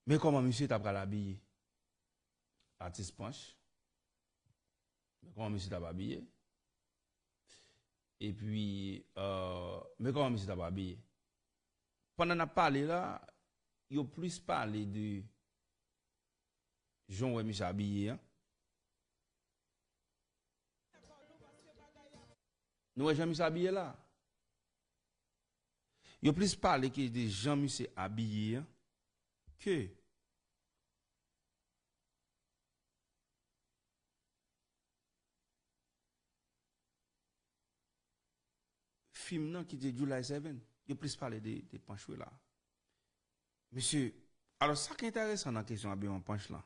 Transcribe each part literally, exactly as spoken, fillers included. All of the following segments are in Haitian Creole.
Men kòman misye ta pral abiye. Atis Panch. Men kòman misye t ap abiye. Epi, euh, men kòman misye t ap abiye. Pandan n ap pale la, yo plis pale de jan w wè misye abiye an. Nou wè jan misye abiye la? Yo plis pale ke de jan misye abiye an ke fim nan ki te July seven. Yo plis pale de, de Panch wi la. Mesye, alò sa ki enteresan nan kesyon abiman Panch lan.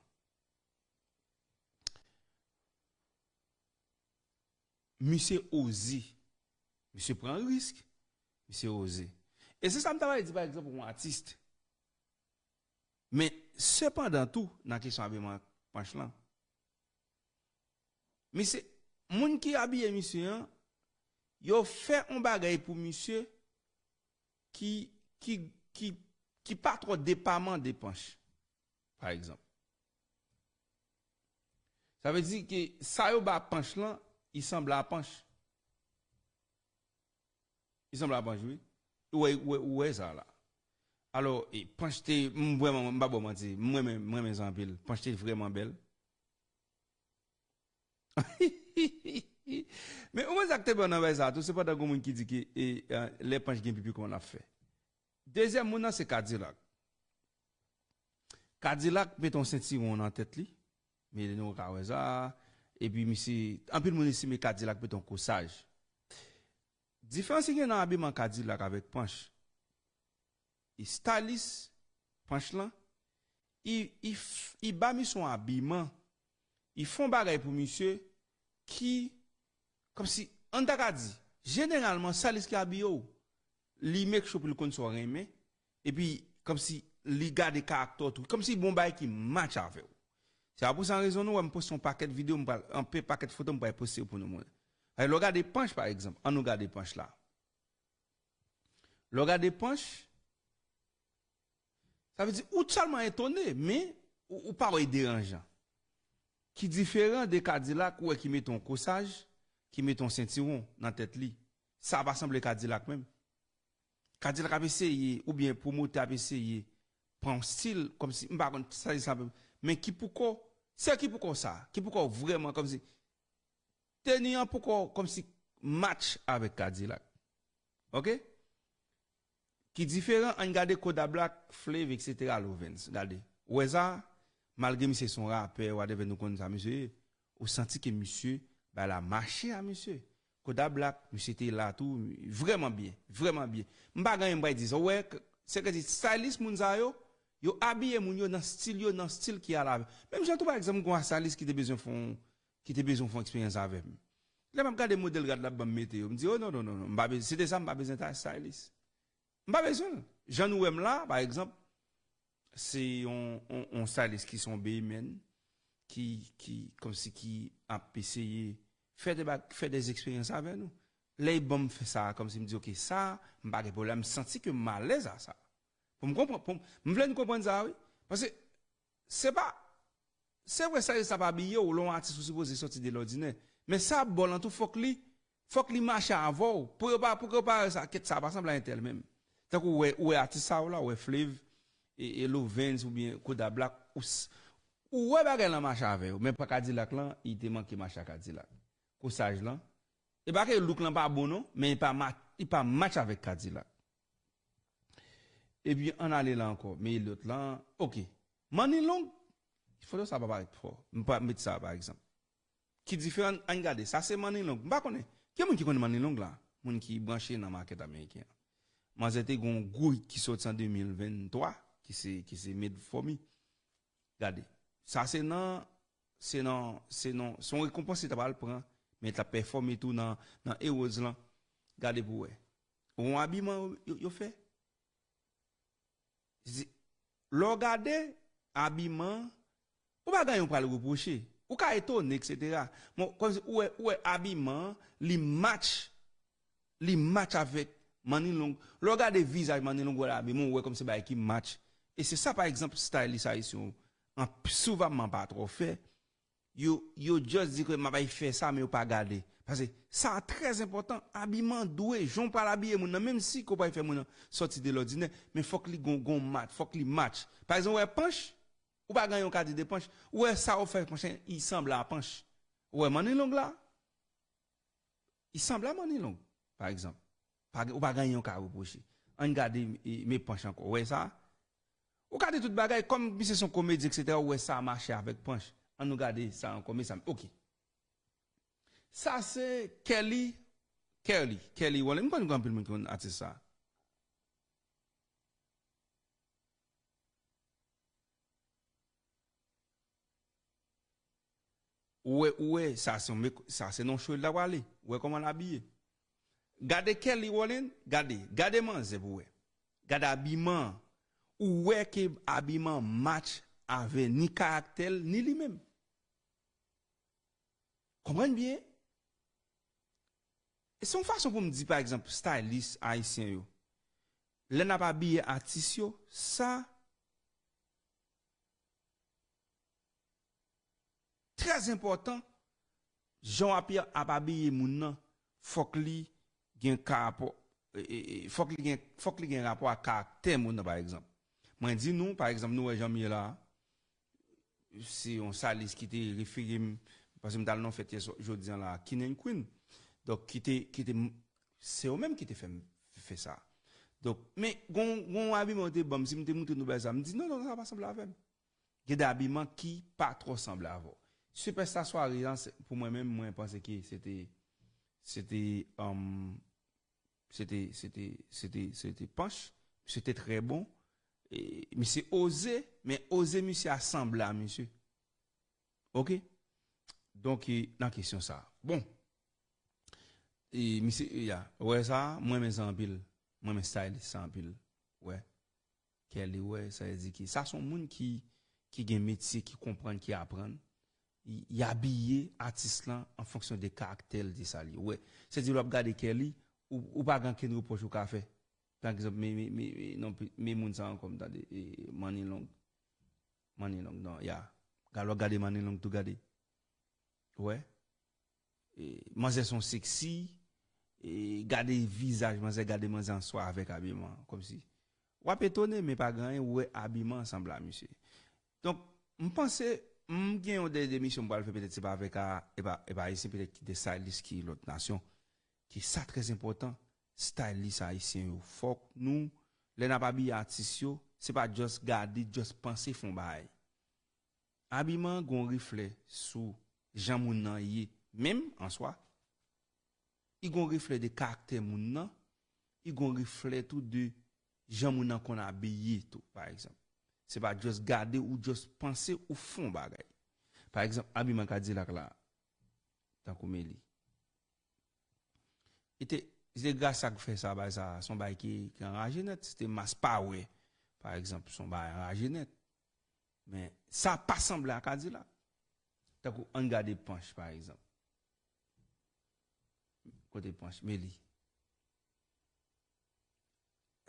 Misye oze. Misye pran risk. Misye oze. E se sa m ta pral di, pa egzanp, yon atis. Men, sepandan tou, nan kesyon abiman Panch lan, misye, moun ki abiye misye an, yo fè yon bagay pou misye ki, ki, ki, ki pa twò depaman de Panch, pa egzanp. Sa vle di ke sa yo ba Panch lan, li sanble a Panch. Li sanble a Panch, wi. Ou wè, ou wè, ou wè sa la. Alò, e, Panch te, m vrèman, m pa ba w manti, m renmen, m renmen sa anpil. Panch te vrèman bèl. Men ou wè sa k te bèl nan bagay sa tou, se pandan gen moun ki di ke, e, e, lè Panch gen pipi, kòman l ap fè. Dezyèm moun nan se Kadilak. Kadilak mete yon sentiwon nan tèt li. Men nou ka wè sa. Epi misye, anpil moun estime Kadilak mete yon kosaj. Diferans ki gen nan abiman Kadilak avèk Panch. E stylis Panch lan, i, i, f- i ba misye yon abiman, i fè yon bagay pou misye ki, kòmsi, an ta ka di, jeneralman, stylis ki abiye w, li make sure pou l konn sa w renmen, epi, kòmsi, li gade karaktè w tou, kòmsi bon bagay ki match avè w. Se pa pou sa rezon nou wè m poste yon pakèt videyo, m pral, anpe pakèt foto, m pral poste yo pou nou mwen. Lè w gade Panch, pa egzanp, an nou gade Panch la. Lè w gade Panch, sa vle di ou sèlman etone, men ou, ou pa wè deranjan. Ki diferan de Kadilak, ou wè ki mete yon kosaj, ki mete yon sentiwon nan tèt li. Sa pa sanble Kadilak menm. Kadilak ap eseye, oubyen pwomotè ap eseye pran yon stil, kòmsi, m pa konn sa, sa, men ki poko, se ki poko sa, ki poko vrèman, kòmsi, teni an poko kòmsi match avèk Kadilak. Oke? Ki diferan, ann gade Kodak Black, Flave, et cetera, Lovens. Gade. Ou wè sa? Malgre misye se yon rapè, whatever, nou konn sa misye ye, ou santi ke misye, bagay la mache a misye. Kodak Black, misye te la tou, vrèman byen, vrèman byen. M pa gen anyen m pral di sa. Ou wè, k- se ke di stylis moun sa yo, yo abiye moun yo nan stil yo, nan stil ki al avè. Menm jan tou, pa egzanp, gen yon stylis ki te bezwen fè yon, ki te bezwen fè yon eksperyans avè m. Lè m ap gade modèl rad l ap ban m mete yo, m di, oh non, non, non, non, m pa bezwen, si te sa, m pa bezwen ta stylis. M pa bezwen l. Jan nou wè m la, pa egzanp, se yon, yon, yon stylis ki se yon bèymen, ki, ki, kòmsi ki ap eseye fè de bag, fè de eksperyans avè nou. Lè l ban m fè sa, kòmsi m di, oke, sa, m pa gen pwoblèm, m santi ke m alèz a sa. Pou m konprann, pou m, m vle nou konprann sa, wi. Paske, se pa, se vre, sa, sa pa abiye w, lè w yon atis ou sipoze sòti de lòdinè. Men sa ap ba w lan tou, fòk li, fòk li mache avè w. Pou yo pa, pou yo pa wè sa, kèt sa pa sanble a entèl menm. Tankou ou wè, ou wè atis sa yo la, ou wè Flave, e, e Lovens oubyen Kodak Black, ou, s- ou wè bagay lan mache avè yo. Men pa Kadilak lan, li te manke mache a Kadilak. Kosaj lan. E pa ke look lan pa bon non, men li pa ma- li pa match avèk Kadilak. Epi ann ale la ankò, men lòt lan, oke. Manni long, foto sa pa parèt fò. M pa met sa pa egzanp. Ki diferan, ann gade, sa se manni long. M pa konnen. Gen moun ki konnen manni long la? Moun ki branche nan makèt ameriken an. Manzè te gen yon gwo hit ki sòti an de mil venntwa, ki se, ki se Made for Me. Gade. Sa se nan, se nan, se nan, se yon rekonpans li ta pral pran, men li ta pèfòme tou nan, nan Heroes lan. Gade pou wè. Yon abiman yo, yo, yo fè. Se- Lè w gade abiman, ou pa gen anyen w pral repwoche. Ou ka etone, et cetera. Bon, kòmsi ou wè, ou wè abiman, li match, li match avèk manni long. Lè w gade vizaj manni long, ou wè abiman, ou wè kòmsi bagay ki match. E se sa, pa egzanp, stylist ayisyen yo, an, souvamman pa twò fè. Yo, yo just di ke m ap fè sa, men yo pa gade. Paske sa trè enpòtan. Abiman dwe, jan w pral abiye moun nan, menm si ke w pral fè moun nan sòti de lòdinè, men fòk li gon, gon match, fòk li match. Pa egzanp, ou wè Panch, ou pa gen anyen w ka di de Panch. Ou wè sa w fè Panch, li sanble a Panch. Ou wè Manilong la? Li sanble a Manilong, pa egzanp. Pa, ou pa gen anyen w ka repwoche. Ann gade, e, men Panch ankò. Ou wè sa? Ou ka di tout bagay, kòm misye se yon komedyen, etsetera, ou wè sa mache avèk Panch. Ann nou gade sa ankò, mezanmi. Ok. Sa se Kelly, Kelly, Kelly Rowland. M konn gen anpil moun ki konn atis sa. Ou wè, ou wè, sa se yon mek-, sa se nan show l ta prale. Ou wè kòman l abiye. Gade Kelly Rowland, gade, gade manzè pou wè. Gade abiman an. Ou wè ke abiman an match avè ni karaktè l, ni li menm. Konprann byen? E se yon fason pou m di, pa egzanp, stylist ayisyen yo. Lè n ap abiye atis yo, sa trè enpòtan, jan w ap, ap abiye moun nan, fòk li gen ka rapò, e, e, e, fòk li gen, fòk li gen rapò ak karaktè moun nan, pa egzanp. Mwen di nou, pa egzanp, nou wè jan m ye la a, se yon stylist ki te refere m, paske m t al nan fèt yè swa, jodi a la, King and Queen. Donk, ki te, ki te, se yo menm ki te fè m fè sa. Donk, men, gon, gon abiman yo te ban m, si m te moutre nou bagay sa, m di, "Non, non, sa pa sanble avè m." Gen de abiman ki pa twò sanble avè w. Sipèsta sware an, se, pou mwen menm, mwen panse ke se te, se te, um, se te, se te, se te, se te Panch. Misye te trè bon. E, misye oze, men oze misye a sanble a misye. Ok? Donk, e, nan kesyon sa. Bon. E, misye, e, ya, ou wè sa, mwen renmen sa anpil. Mwen renmen stylist sa anpil. Wè. Kelly, wè, sa vle di ki, sa se yon moun ki, ki gen metye, ki konprann, ki aprann. Li, li abiye atis lan an fonksyon de karaktè l, de sa li ye. Wè, se di lè w ap gade Kelly, ou, ou pa gen ankenn repwòch ou ka fè. Pa egzanp, men, men, men, men, non, men moun sa ankò, m tande, e, Manilong. Manilong, non, ya. Gade, w ap gade Manilong tou, gade. Wè. E, manzè se yon seksi, e, gade vizaj manzè, gade manzè an swa avèk abiman, kòmsi. W ap etone, men pa gen anyen, ou wè abiman an sanble a misye. Donk, m panse, m gen yon dènye emisyon m pral fè, petèt se pa avèk a, e pa, e pa ayisyen, petèt ki de stylist ki lòt nasyon, ki sa trè enpòtan, stylist ayisyen yo. Fòk nou, lè n ap abiye atis yo, se pa just gade, just panse fè yon bagay. Abiman an gon reflè sou jan moun nan ye, menm an swa. Li gon reflè de karaktè moun nan. Li gon reflè tou de jan moun nan konn abiye tou, pa egzanp. Se pa just gade ou just panse ou fè yon bagay. Pa egzanp, abiman Kadilak la, tankou Melly. E te, se te Gracia k fè sa, bagay sa, se yon bagay ki, ki anraje nèt. Se te Mass Power, pa egzanp, se yon bagay anraje nèt. Men sa pa sanble a Kadilak. Tankou, ann gade Panch, pa egzanp. Kote Panch? Melly.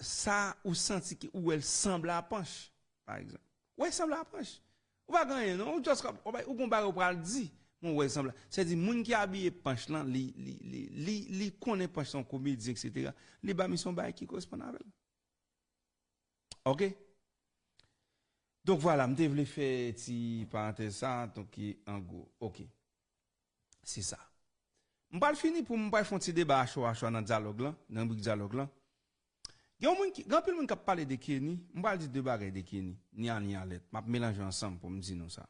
Sa ou santi ke ou wè l sanble a Panch, pa egzanp. Ou wè l sanble a Panch. Ou pa gen anyen, non. Ou just, ou, ou gon bagay ou pral di, men ou wè l sanble. Se di, moun ki abiye Panch lan, li, li, li, li, li konnen Panch se yon komedyen, etsetera. Li ba misye yon bagay ki koresponn avè l. Ok? Donk, vwala, m te vle fè ti parantèz sa, donk, an gwo. Ok. Se sa. M pral fini pou m pral fè yon ti deba a cho a cho a nan dyalòg lan, nan ribrik dyalòg lan. Gen yon moun ki, gen anpil moun k ap pale de Kenny, m pral di de bagay de Kenny, ni Anie Alerte. M ap melanje yo ansanm pou m di nou sa.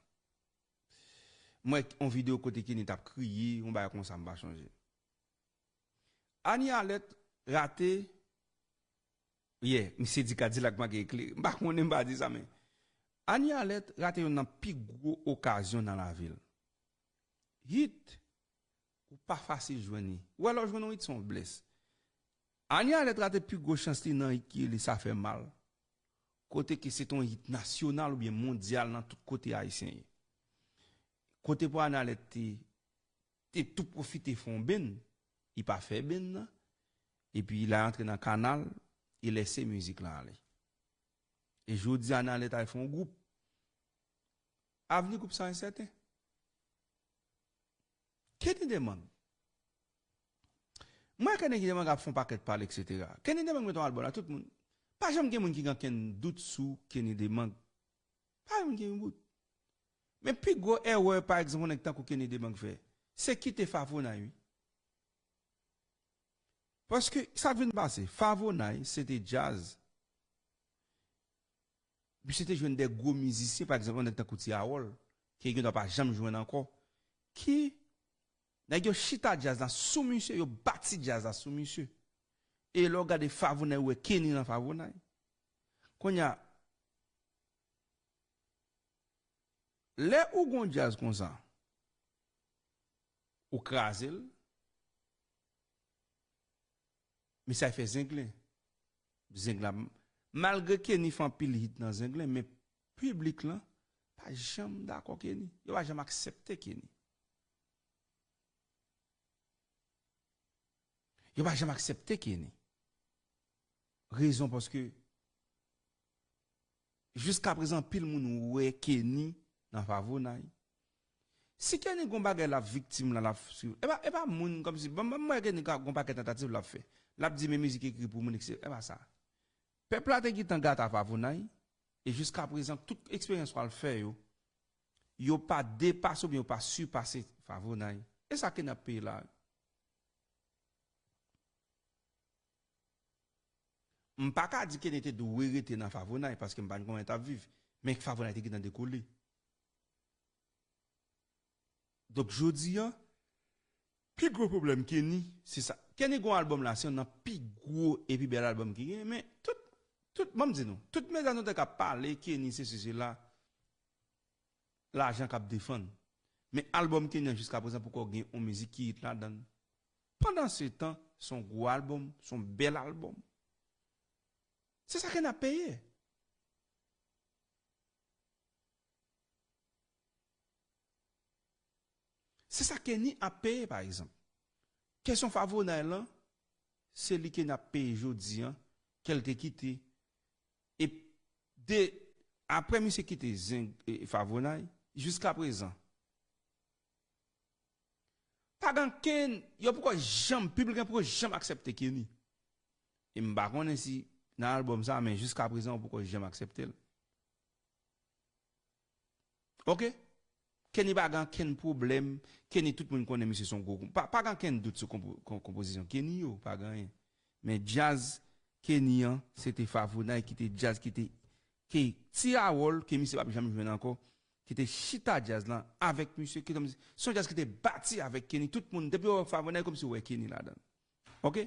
M wè yon videyo kote Kenny t ap kriye, yon bagay konsa, m pa chonje. Anie Alerte rate, yeah, misye di Kadilak manke eklere. M pa konnen, m pa di sa, men Anie Alerte rate youn nan pi gwo okazyon nan lavi l. Hit, ou pa fasil jwenn li. Ou wè lè w jwenn yon hit, se yon blès. Anie Alerte rate pi gwo chans li nan hit ki rele Sa Fè Mal. Kote ke se te yon hit nasyonal oubyen mondyal nan tout kote ayisyen ye. Kote pou Anie Alerte te, te tou pwofite fè yon benn, li pa fè benn nan, epi l al antre nan kanal, li lèse mizik lan ale. E jodi a, Nalèt al fè yon gwoup. Avni gwoup sa ensèten. Kenny Demang. Mwen wè Kenny Demang ap fè yon pakèt pale, etsetera. Kenny Demang met yon albòm la, tout moun. Pa janm gen moun ki gen kenn dout sou Kenny Demang. Pa janm gen yon bout. Men pi gwo erè, pa egzanp, yon nèg tankou Kenny Demang fè, se kite Favonay, wi. Paske sa k vin pase, Favonay, se te djaz. Misye te jwenn de gwo mizisyen, pa egzanp, yon nèg tankou Ti Awòl, ke yo pa janm jwenn ankò. Ki, nèg yo chita djaz la sou misye, yo bati djaz la sou misye. E lè w gade Favonay, ou wè Kenny nan Favonay. Kounye a, lè ou gon djaz konsa, ou kraze l, men sa fè zenglen. Zenglen, malgre Kenny fè anpil hit nan zenglen, men piblik lan pa janm dakò Kenny. Yo pa janm aksepte Kenny. Yo pa janm aksepte Kenny. Rezon paske jiska prezan anpil moun wè Kenny nan Favonay. Si Kenny gon bagay l ap viktim la, l ap swiv. E pa, e pa moun kòmsi, ban m wè Kenny ka gon pakèt tantativ l ap fè. L ap di men mizik ekri pou moun, etsetera. E pa sa. Pèp la te gentan gate a Favonay, e jiska prezan, tout eksperyans w al fè yo, yo pa depase oubyen yo pa sipase Favonay. E sa Kenny ap peye la. M pa ka di Kenny te dwe rete nan Favonay, paske m pa konn kòman l t ap viv. Men Favonay te gentan dekole. Donk, jodi a, pi gwo pwoblèm Kenny, se sa. Kenny gon albòm la, se youn nan pi gwo e pi bèl albòm ki genyen, men tout, tout, ban m di nou, tout medya nou te ka pale Kenny, se sesi, se la, lajan k ap defann. Men albòm Kenny an jiska prezan poko gen yon mizik ki hit ladan l. Pandan se tan, se yon gwo albòm, se yon bèl albòm. Se sa Kenny ap peye. Se sa Kenny ap peye, pa egzanp. Kesyon Favonay lan, se li Kenny ap peye jodi an, ke l te kite. E de, apre misye kite Zeng, e, Favonay, jiska prezan, pa gen ankenn, yo poko janm, piblik lan poko janm aksepte Kenny. E m pa konnen si nan albòm sa, men jiska prezan, yo poko janm aksepte l. Oke? Kenny pa gen ankenn pwoblèm. Kenny, tout moun konnen misye se yon gwo konp-, pa, pa gen ankenn dout sou konpo-, kon-, konpozisyon Kenny yo, pa gen anyen. Men djaz Kenny an, se te Favonay ki te djaz, ki te, ke Ti Awòl, ke misye p ap janm jwenn ankò, ki te chita djaz lan avèk misye, ki te, se yon djaz ki te bati avèk Kenny. Tout moun, depi w wè Favonay, kòmsi w wè Kenny ladan l. Oke?